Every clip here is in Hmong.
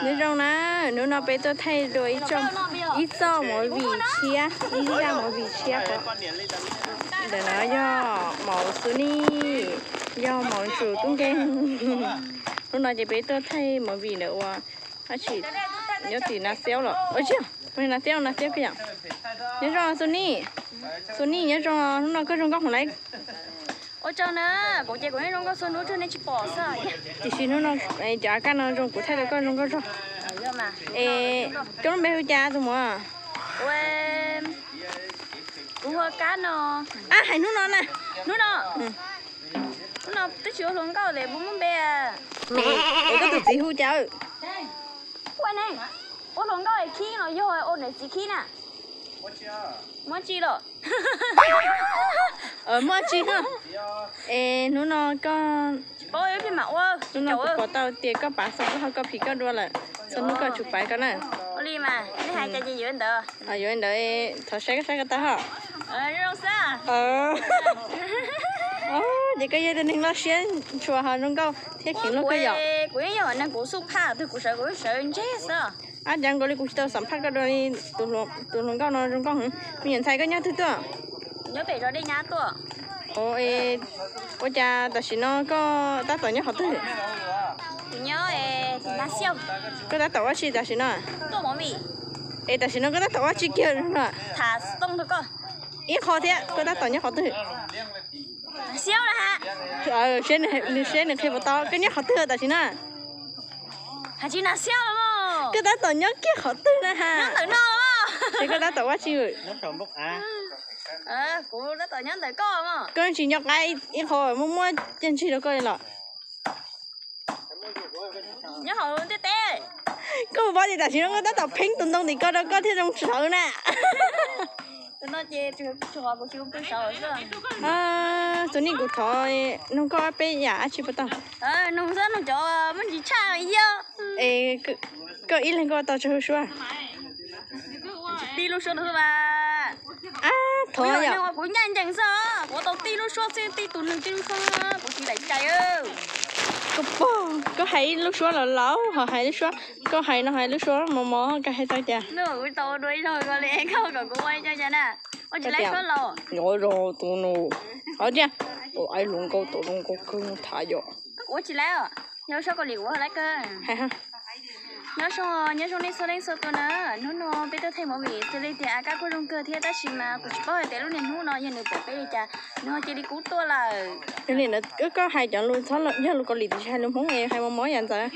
Nyob zoo na, hnub no peb tuaj thaij dua ib txoj movie tshiab, ib zaj movie tshiab. Ntawm no yog maum Xu Nij, yog maum Tsum tub nkeeg. Hnub no ces peb tuaj thaij movie ntawm ua dab tsi, nyob tim Nas Xiaub los, ua tsis yog Nas Xiaub, Nas Xiaub kawg yom. Nyob zoo Xu Nij, Xu Nij nyob zoo, hnub no koj zoo nkauj heev lauj. Ua tsaug na, kuv ces kuv yeej zoo nkauj txhua hnub tsuas nej tsis pom xwb. Tiam sis hnub no cov a kaj no zoo kuv thaij tau koj zoo nkauj zog. Es koj lub npe hu cas tus muam? Kuv hu Kab no. Ab, hais hnub no na. Hnub no, hnub no twb tsis ua hluas nkauj li, puas muaj npe? Es koj tus txiv hu cas? Ua ne, ua hluas nkauj es khib los yog ua niam txiv khib na? Muaj tsi los? Muaj tsi. Es hnub no koj, hnub no kuv pom tau tias koj pav xov tooj ho koj phim koj dua lawm, txhua hnub koj tsum pav koj na. Ua li mas nej hais cas ces yuav ntawd. Yuav ntawd, thov saib koj saib koj tau hos. Ces koj yog tus neeg loj siab ntshua ho zoo nkauj thiab kheev luag kawg yom. Kuv yeej yog neeg kuv xuj phaj twg kuv sawv kuv sawv ntseg xwb. Ab, cas nkaus li kuv tsis tau xam phaj koj dua li. Tus hluas nkauj no zoo nkauj heev. Me nyuam ntxhais koj nyob twg tuaj? Nyob pem zos Dej Nyab tuaj. Ua cas tam sim no koj tab tom nyob qhov twg? Kuv nyob Nas Xiaub. Koj tab tom ua dab tsi tam sim no? Tuaj movie. Es tam sim no koj tab tom ua dab tsi kiag no? Tham xov tooj rau koj. Ib qho thiab, koj tab tom nyob qhov twg? Nas Xiaub na ha. Nws seb nws qhia puas tau, koj nyob qhov twg tam sim no? Has tsis Nas Xiaub los? Koj tab tom nyob kiag qhov twg na ha? Nyob ntawm no los? Es koj tab tom ua dab tsi? Kuv tab tom nyob ntawm koj. Koj tsis nco qab ib qho muaj muaj cag ntsig rau koj li los? Nyob hauv ntiaj teb. Koj puas paub tias tam sim no koj tab tom pheeb tus ntoo tim ko rau koj thiaj zoo sawv na. Tus no ces tsuas kuv tsis ua pw sawv xwb. Tus nej kuv thov noog koj peb yam dab tsi puas tau? Noog xwb, noog cov muaj ntsis tshaj yog. Es koj ib leeg koj tau tsawg lub suab? Tib lub suab xwb mas. Ab, thov yom. Kuv ncaj ncees xwb, kuv tau tib lub suab xwb, tib tus neeg tib lub suab, kuv tsis daim cai. Koj pog, koj hais ib lub suab los laus ho hais lub suab, koj hais no hais lub suab mos mos koj hais tau cas? Kuv tau dua ib zaug ko li, koj kom kuv ua li cas na? Ua tsis laib suab laus. Nyob zoo tus nus, hov tiag, ua ib hluas nkauj tau zoo nkauj kawg mus tham yom. Ua tsis laib, yog suab Kaus Lim kuv laib kawg. Nyob zoo, nyob zoo nej txhua leej txhua tus na. Hnub no peb tuaj thaij movie xws li tias a kab kuj zoo kawg thiab tab sis mas kuv tsis paub hais tias lub niaj hnub no yog nws pom peb li cas, nws ho cia li kub tuaj lawm. Yog li ntawd koj hais cov lus txhob yog lus Kaus Lim tiam sis hais lus Hmoob es hais mos mos yam ntxawv.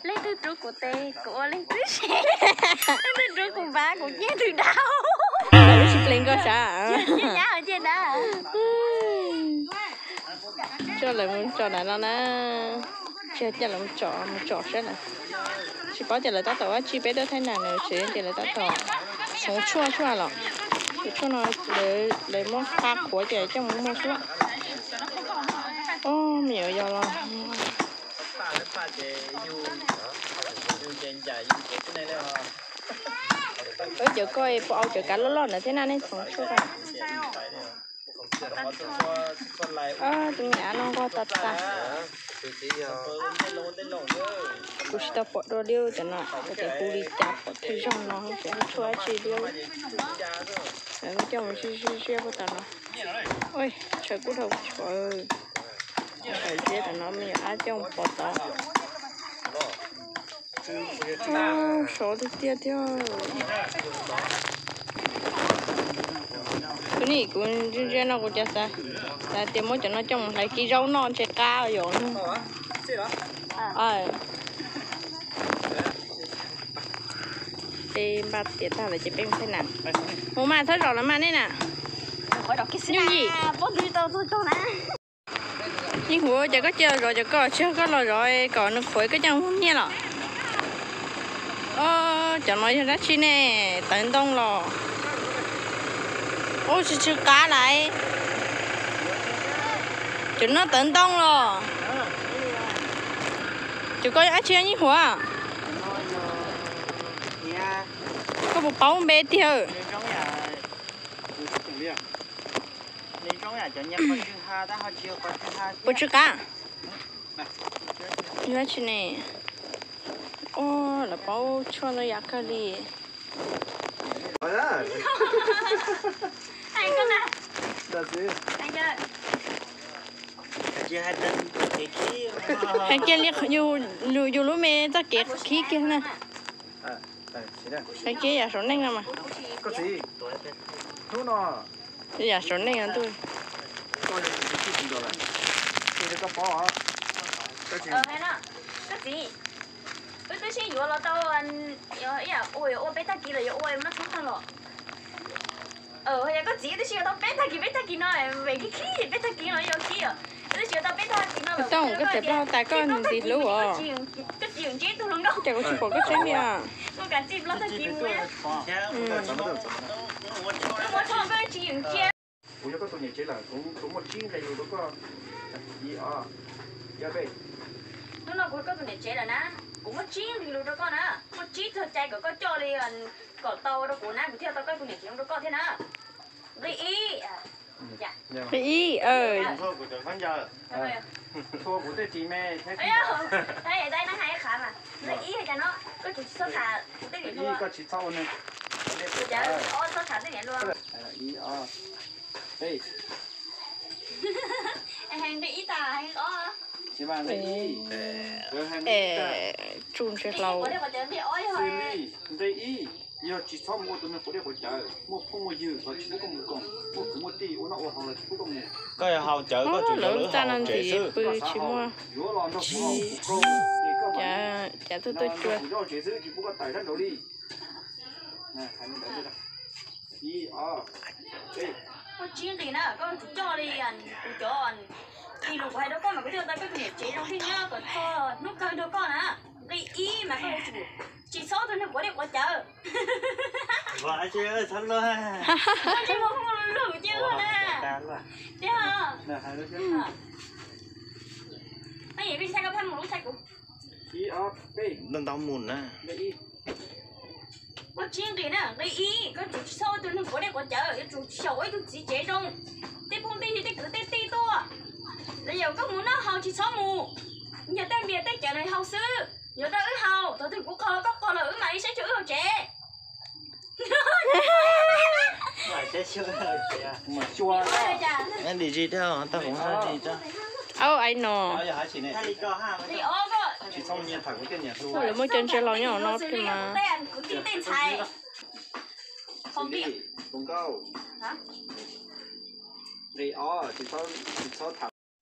Leej twg rub kuv tes kuv ua leej twg se, leej twg rub kuv npav kuv ciaj twg dab. Lub tsis pleev koj sav. Ciaj nyab ciaj dab. Coj lawv mus tsom nas no na. Tsis coj lawv mus tsom, mus tsom saib na. Tsis paub tias lawv tab tom ua dab tsi, peb tuaj thaij nas nws tsev ces lawv tab tom txhoov tshuaj xwb los. Tus tshuaj no lawv muab qhuav qhuav ces coj mus muag xwb. Ob, me nyuam yau los. Cov koj puas au cov kav loj loj ntawd thiab na, nej txhoov tshuaj. Tus me av no nquag tas tas. Kuv tsis tau pom dua li cov no, cov hu li cas pom thawj zaug no, cov hu tshuaj dab tsi li. Lawv coj mus zij zij ziab puag tom no. Tshav kub dhau tshuav. Tshav ziab tom no me nyuam ab coj mus pov tod. Sov tiag tiag thiab. Kuv nim kuv ntsia ntsia no kuv cas xav tias muab cov no coj mus hlais kib zaub noj ntshe qab yom. Peb npaj tiam tag lawm ces peb mus thaij na. Mus mas txhob zom lawm mas nej na. Yooj yim. Yeej huv ces koj cia zov cov koj, tsis yog koj los zov kom nws qhuav koj coj mus muag nyiaj los. Cov no yog dab tsi ne? Tawv ntoo los? Ub, tsis tsw qab lawm. Cov no tawv ntoo los? Cov koj dab tsi yeej huv? Koj puas paub npe tiag? Puas tsw qab? Yog tsi ne? Ua, lawv paub tshuaj ntau yam kawg li. Hais kiag li yus lub me txoj kev khib kiag na. Hais kiag yam saum neej no mas. Yam saum neej no ntuj. Koj txiv, wb twb sib yuav los tau ib yam ua, yuav ua peb tag kis los yuav ua noj tshoob tag los. Yog koj txiv wb twb sib yuav tau peb tag kis, peb tag kis no, vim khib khib peb tag kis no yuav khib os. Wb twb sib yuav tau peb tag kis no los. Tau koj tseem plaub hau tas koj ntxim hlub os. Koj tsis yuav ntsib tug hluas nkauj. Cas kuv tsis pom koj tseeb li os. Koj kav tsij plaub tag kis mus. Kuv yog koj tus niam tsev lawm, kuv muaj tsib nqe lus rau koj. Ib, ob, peb. Hnub no kuv yog koj tus niam tsev lawm na, kuv muaj tsib nqe lus rau koj na, muaj tsib txoj cai kom koj coj li kom tau rau kuv na, kuv thiaj tau koj tus niam tsev zoo rau koj thiab na. Nqe ib, nqe ib, txhua kuv tej ris me thiab. Nqe ib hais cas no, koj tsis txhob tham kuv tej niam hluas. Koj tsis txhob ua ne. Txhob tham tej niam hluas. Nqe ib tas, nqe ob. Tsuj ntse hlau. Nqe ib, yog tsis txhob mus ua tus neeg quav dej quav cawv, muaj phooj muaj ywg los tsis pub koj mus koom, muaj kwv muaj tij ua noj ua haus los tsis pub koj mus. Koj yog haus cawv koj tseem yuav lawv haus tsev xwb. Yuav los nrog kuv haus, ces koj mam li, ces koj mam li nrog kuv zov tsev xwb, tsis pub koj tawm sab nraud li. Hais li ntawd. Ib, ob, peb. Koj tsib nqis na, koj tsum coj li kuv cov, nqe lus kuv hais rau koj mas kuv thiaj tau koj tus niam tsev zoo li nyob kom txog hnub kawg nrog koj na. Nqe ib mas koj tsum tsis txhob tus neeg quav dej quav cawv. Koj ntsej muag hu lug lug cia luag na. Tiag. Ntau mus na. Koj tsib nqis na, nqe ib, koj tsum tsis txhob ua tus neeg quav dej quav cawv, yuav tsum xyaum ua ib tug txiv tsev zoo. Tej phooj tej ywg tej kwv tej tij tuaj, los yog koj mus noj haus tsis txhob mus. Yog tej npias tej cawv no haus xwb, yuav rau wb haus, thaum twg kuv qaug los koj qaug los wb mam li saib xyuas wb hauv tsev. Lawv muaj cov ntsia laus nyob no plig mas.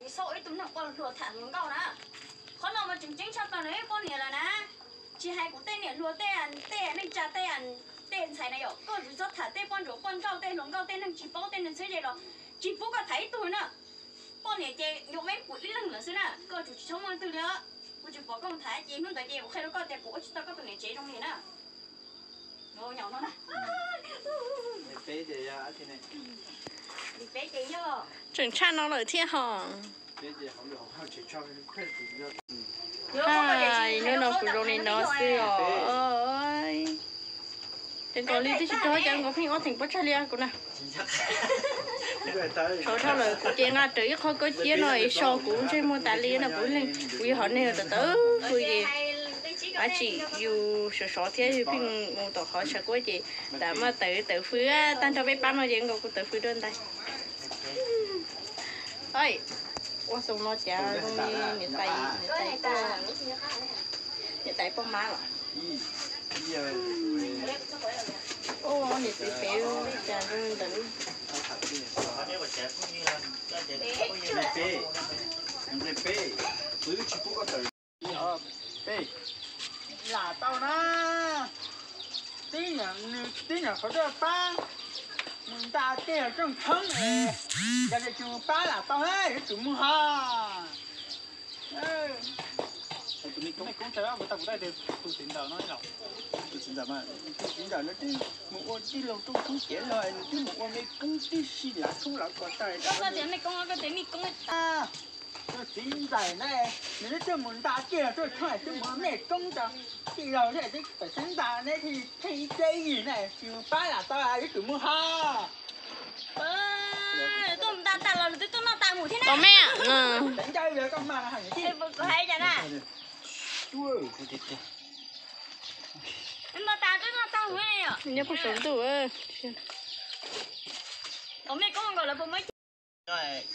Txhob ua ib tug neeg quaj hluas tham hluas nkauj na. Qhov no mas tseem ceeb tshaj plaws nws ib poj niam lawm na. Tsis hais kuv tej niam hluas tej, tej neej tsa tej, tej ntxhais na yom, koj tsis txhob tham tej poj ntsuam poj ntsuam tej hluas nkauj tej neeg tsis paub tej neeg txheeb ze los tsis pub koj tham ib tug na. Poj niam ces yuav me kuv ib leeg lawm xwb na, koj tsum tsis txhob muaj leej twg li os. Kuv tsis pom koj mus tham ces hnub ntawd ces kuv qhia rau koj tias kuv ua tsis tau koj tus niam tsev zoo li na. Tseem tshaj no lawm thiab ho. Hnub no kuv zoo li no xwb os. Ces nkaus li twb tsis rog cov nkaus pheej ob theem pob tsag li kuv na. Sov dhau lawm kuv ces nqa rawv ib qho kawb ciab no es so kuv ntsej muag tas li no kuv leeg kuv yog hom neeg tawv tawv hwj ces dab tsi yus sov sov thiab yus pheej mus tom qhov tshav kuab ces lam maj tawv tawv fwj tag nrho peb pab no ces nkaus kuv tawv fwj rau ntag. Ua xoo no cas zoo li niam tais, niam tais poj mab los. Niam txiv pem cas zoo li ntawd. Lam tau na, tib nws tib nyam qhov twb pab mus nta tej rooj tshoob es, yog tias tsis mus pab lam tau na yuav tsum mus ho. Tus me koob tau kuv tau tus txiv ntawm no, tus txiv ntawm no twb mus ua tij laug rooj tshoob cev los nws twb mus ua me koob tib si lav tshoob lav kos tag. Koj tias me koob, koj tias me koob. Tus txiv ntxawm na, nws twb tuaj mus nta kiag tuaj tshoob twb mus ua me koob rau tij laug thiab twb pem xeeb nta neb thiaj pheej ib teb yig na, tsis mus pab lam tau yuav tsum mus ho. Tuaj nta tas los nws twb tuaj noj tas mus thiab na. Tev ncauj yog koj mas. Kuv hais cas na. Nyob puag saum ntuj.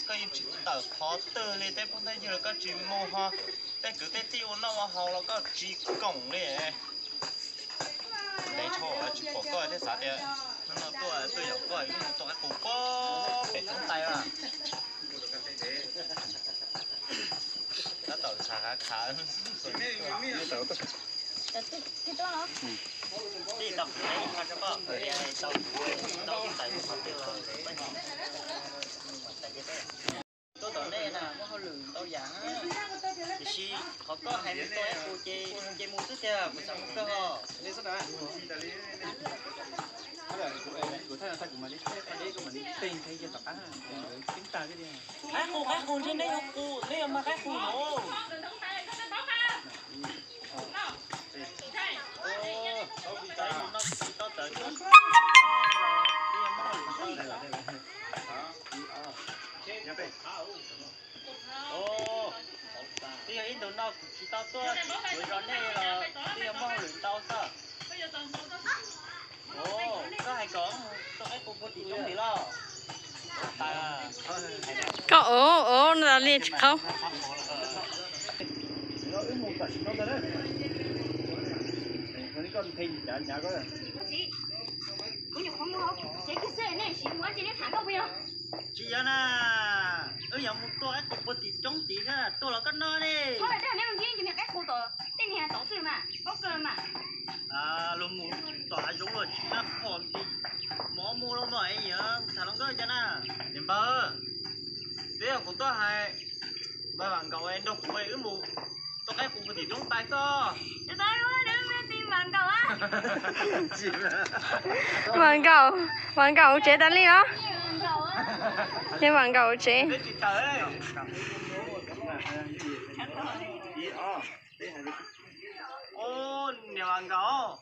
Koj yeej tsis tawm qhov twg li, tej phooj tej ywg los koj tsis mus ho, tej kwv tej tij ua noj ua haus los koj tsis koom li. Ntev dhau tsis pom koj thiaj xav tias hnub no tuaj tuaj yaum koj ib mus tau ib qus pem roob tais. Tab tom khav khav khav. Tuaj tom nej na muaj hauj lwm ntau yam, tiam sis qhov koj hais mus tuaj ib qus ces mus xwb tiag, kuv xav mus kawg os. Qaib qus, qaib qus, ntshe nej yuav qus, nej yuav mag qaib qus no. Twb yog ib ntus no kuv tsis tau tuaj yuav zos nej los twb yog muaj hauj lwm ntau xwb. Koj hais kom tuaj qaib qus puag tim roob tim los. Koj ov ov no li tsis qhov. Tsis yog na, wb yuav mus tuaj qaib qus puag tim roob tid, tuaj los koj noj ne. Luag mus tom hav zoov los tsis maj phom nti, mov mus los mog, es yog tham hluas nkauj cas na. Niam npawg, twb yog kuv tuaj hais, npawg Vam Nkaus nrog kuv wb mus tuaj qaib qus puag tim roob tais xwb. Vam Nkaus, Vam Nkaus hauv tsev tas li os. Yog Vam Nkaus hauv tsev. Niam Vam Nkaus,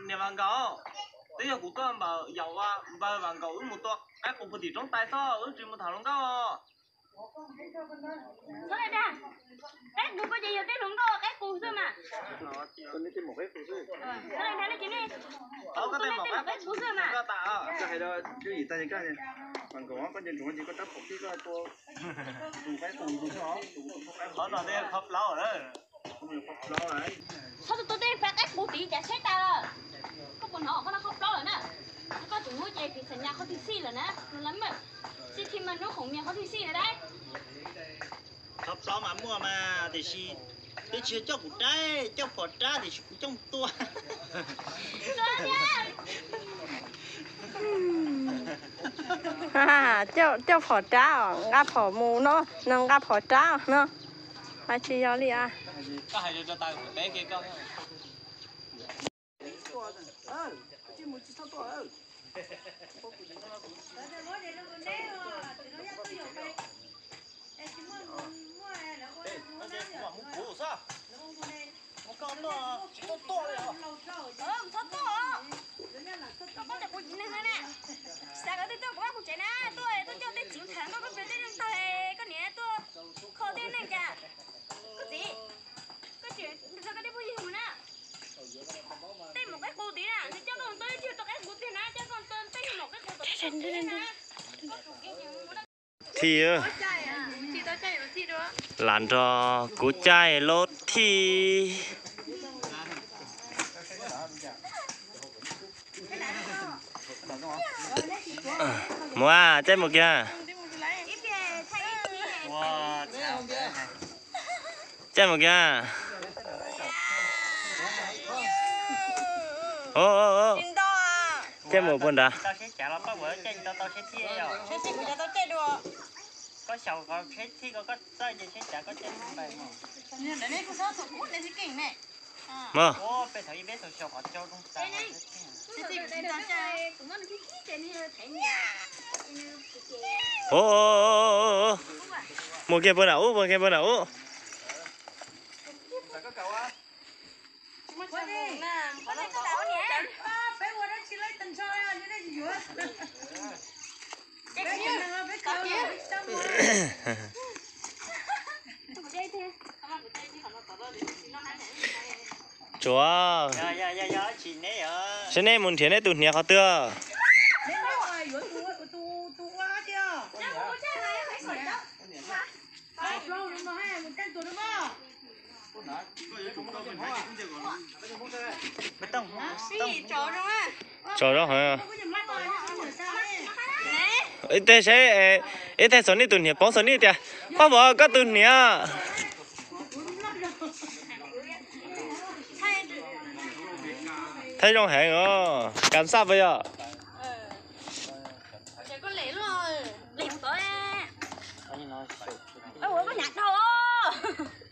niam Vam Nkaus, twb yog kuv tuaj npawg yaum npawg Vam Nkaus wb mus tuaj qaib qus puag tim roob tais xwb, wb tsis mus tham hluas nkauj. Qaib qus koj ces yog tej hluas nkauj qaib qus xwb mas. Qaib qus xwb mas. Qhov no tej qhov plaub. Txhob tuaj tuaj tej pab qaib qus tid cas tsheb tas lawm. Koj puas hnov koj noj qhov plaub lawm na? Koj tseem muab ces phim xam nyas qhov twg xij lawm na, lawm mas xij thij mas nub khoom mias qhov twg xij lawm dab. Qhov plaub mas muaj mas tiam sis twb tsis yog coj kuv rab, coj phom rab tiam sis kuv coj mus tua. Coj phom rab os, nqa phom mus no, no nqa phom rab no. Hais tsis yog li as. Xav kom twb tuaj kuv vaj kuv tsev na, tuaj tuaj coj tej txiv tham noj koj pes tej neeg tag, koj niam tuaj kho tej neeg cas. Koj txiv, koj tseem nrog koj tej phooj ywg mus na. Tej maum qaib qus tid na, nws coj koj mus tuaj ib tug tuaj qaib qus tiag na, coj koj tuaj tej maum qaib qus tom tsev na. Thij, lam nrog kuv caij lub thij. Mus, caij mus kiag. Caij mus kiag. Caij mus puag nrad. Mog. Mus kiag puag nram ub, mus kiag puag nram ub. Tsuav, saib neb mus nrhiav neb tus hniav qhov twg. Tso zoo heev. Ib teg saib, ib teg txog nej tus hniav, poob txog nej tias, Paj Vov, koj tus hniav. Thaij zoo heev os, kas xaj puas yog?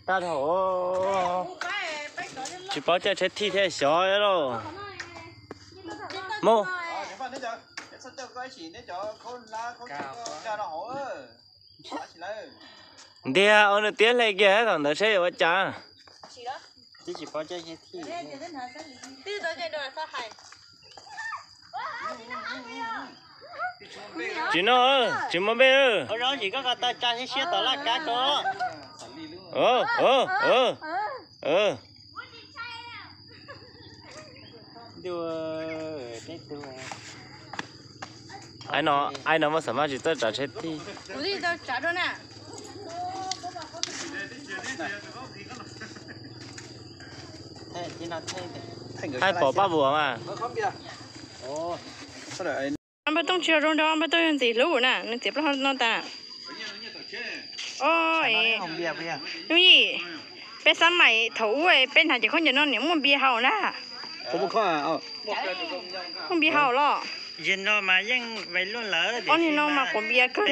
Tag dhau, tsis paub caij tsheb thij thiaj xyov lauj. Mus. Ntiag, ua nws tiab hle kiag thaum ntawd seb yuav ua cas. Tsis no, tsis muaj npe. Ua zoo tsis koj ko taw tsa siab siab tom laj kab ko. Ai no, ai no mas xam maj tsis txawj tsav tsheb thij. Hais pom Paj Vuam mas. Npawg Tooj tsis yog zoo nraug, Npawg Tooj yog ntxim hlub na, nws txiav plaub hau no tas. Yooj yim, peb xab maim thaum ub peb hnav cov khaub ncaws no niam muaj npias haus na. Muaj npias haus los? Ob niag no mas quav npias kawg.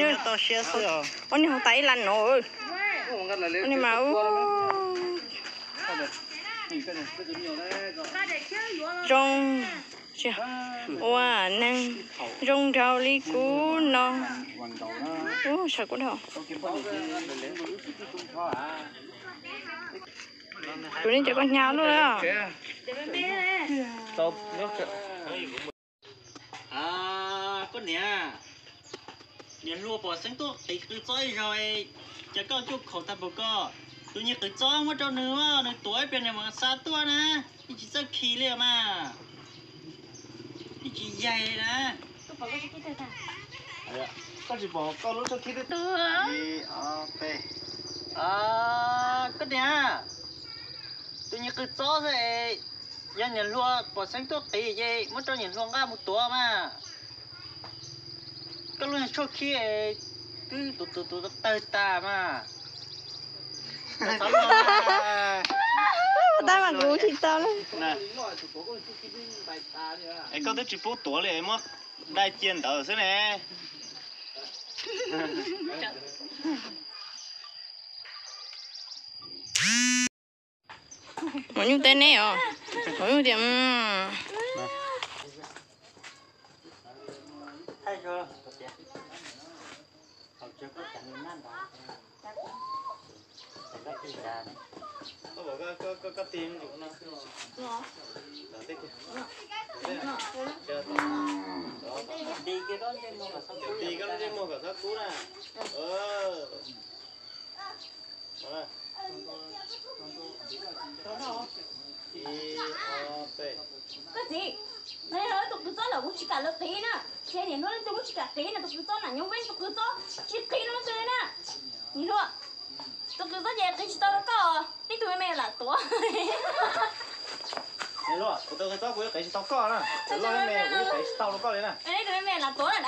Ob niag haus tas ib lab no. Ob niag mas zoo. Ua neeg zoo nraug li kuv no. Ub, sawv kuv dhau. Kuv nej cov koj hnyav luaj. Koj niam, niam hluas pom xeeb tuaj qiv qw txob ib zaug, cas koj cuaj khaum tag npaum ko. Tus niag qw txob muab rau nws, nws tuav ib pliag nws mam xa tuaj na. Yeej tsis txawj khi li mas. Yeej tsis yaig na. Koj tsis pom koj lub txoj khib twb tuag. Koj niam, tus niag qw txob xwb es, yog niam hluas pom xeeb tuaj qiv ces muab rau niam hluas nqa mus tuav mas. Koj lub niag tshuaj khib twb tuav tuav tuav tawg tas mas. Tab mas kuv tsis tau li. Es koj twb tsis pub tuav li, muab dai cia ntawd xwb ne. Maum nyuj teb neb os. Maum nyuj tias, Koj txiv, no yog tus qw txob lawm kuv tsis kam lawv qiv na. Ces niam hluas leej twg kuj tsis kam qiv na, tus qw txob na, nyob ves tus qw txob tsis qiv lawv twg na. Niam hluas, tus qw txob ces qiv tsis tau rau koj, neb tus me me lam tuav. Kuv tus qw txob kuv yuav qiv tsis tau koj na, tus loj me kuv yuav qiv tsis tau rau koj li na. Neb tus me me lam tuav na,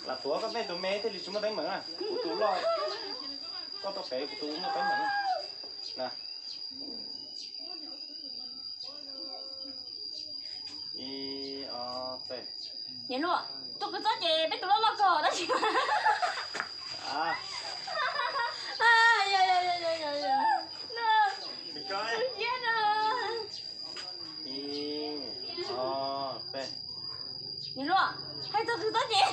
lam tuav koj, neb tus me thiaj li tsis muaj teeb meem na, kuv tus loj, koj tau pem kuv tus muaj teeb meem na. Ib, ob, peb. Niam hluas, tus qw txob ces peb tus loj loj kawg tab sis Ib, ob, peb. Niam hluas, hais txog qw txob ces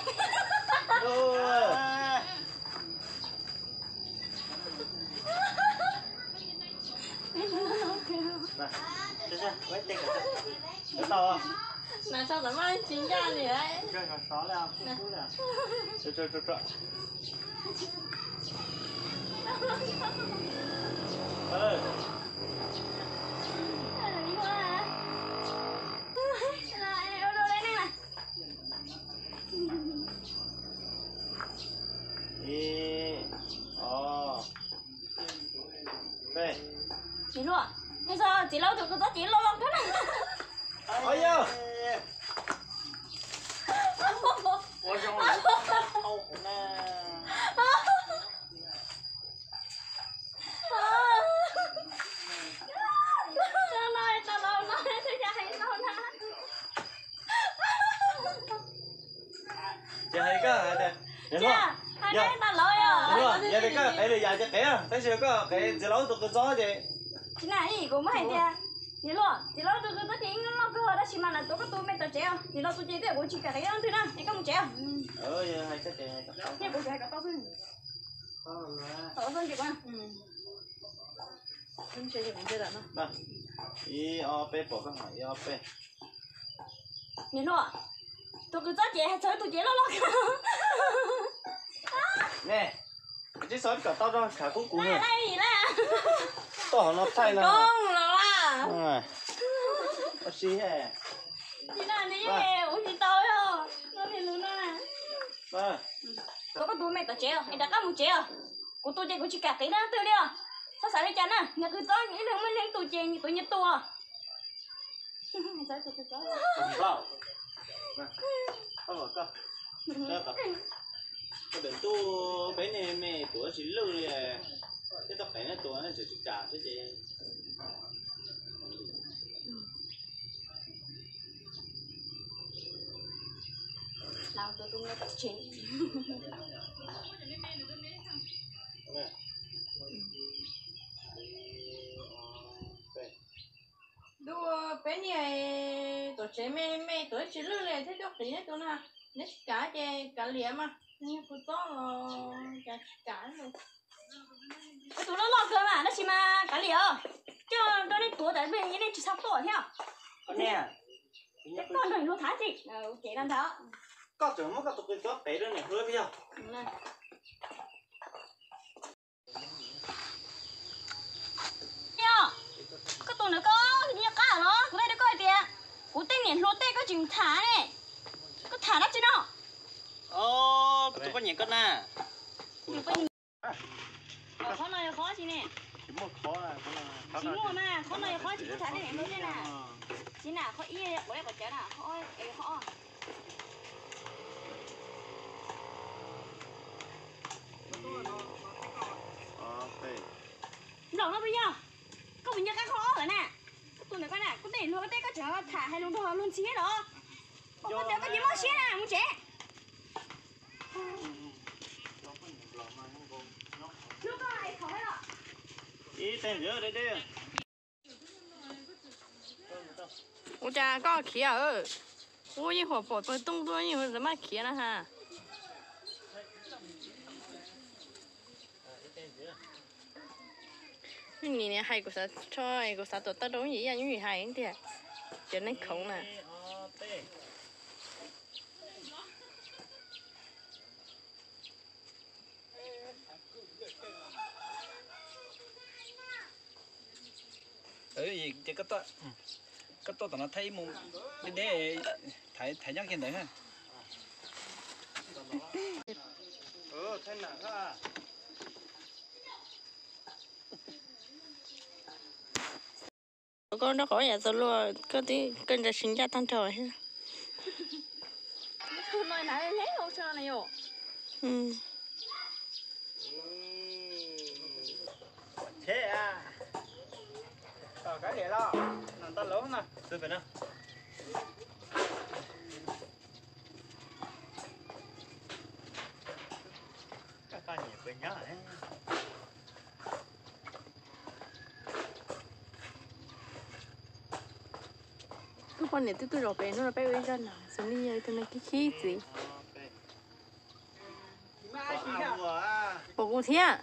Ib, ob, peb. Niam hluas, nej txiv laus tus kws txob ces loj loj kawg na. Ua zoo, ua zoo. Ces hais koj hais tias, niam hluas, yog tias koj qev lwm yam ces qev, tab sis koj qev txiv laus tus kws txob ces tsis na. Kuv muab hais tias, niam hluas, txiv laus tus kws txob ces loj kawg tab sis mas lawv tuav koj tus me tom tsev os, txiv laus tus ces twb kuv tsis kam qev leej twg na, es koj mus tsev os. Kuv hais kom tau xwb. Ib ob peb, pom koj hais ib ob peb. Niam hluas, tus kws txob ces hais txog tus ces loj loj kawg. Ne, tsis xav kom tau rau khav kub kuv. Toj hov no thaij no. Ua si. Tuav koj tus me tom tsev os, es rov qab mus tsev os. Kuv tus ces kuv tsis kam qev leej twg li os. Txhob xav li cas na, nyias kws txob ib leeg muaj ib leeg tus ces nyias tuav nyias tus. Koj tus peb niag me tuav tsis lwj li, thiab tau qev na tuav na tseem tsis kam thiab ces. Tus peb niag tuav tsev me me tuav tsis lwj li thiab tuaj qev neb tus na, neb tsis kam ces kav liam mas, neb kuv txob los cas tsis kam. Tus loj loj kawg mas tab sis mas kav liam os, coj rau nej tuav tas nej tsis txhob tuaj thiab. Koj nrog niam hluas tham txij, ua ke no ntag. Koj tseem muab koj tus kws txob qev rau niam hluas yog. Koj tus ntawd koj nyiaj qab los kuv hais rau koj hais tias kuv tej niam hluas tej koj tseem tham ne, koj tham dab tsi no? Koj tus koj nyiam koj na. Qhov no yog qhov tsi ne? Tsis muaj mas, qhov no yog qhov tsis tau tham tej niam hluas tej na. Tsis na, qhov ib yog quav li quav cawv na, qhov ob. Nplaum no puas yog? Koj puas nyiaj qab qhov ob lawm na? Koj tus ntawd koj na, kuv tej niam hluas koj tej koj tseem tham hais lus nrog luag ntxhi los? Koj tias koj tsis mob siab na, mus tsev. Ua cas koj khiav? Ua yeej huam pom pawg tooj tuaj yeej maj khiav na ha. Nim niam hais kuv xav tso, kuv xav tuam tawj rau yim ib yam nyuj yim hais tiag, cov neeg khoom na. Ces koj tuaj tom no thaij ib mus deb deb, thaiv nyob kiag ntawd. Koj nrog qhov yam txaus luag, koj tib koj ntsa tsis ncaj tag nrho. Koj poj niam twb tuaj zaum pem hnub no peb ua ib zaj nas, xws li yog ib tug neeg khib khib txiv. Pom kuv thiab.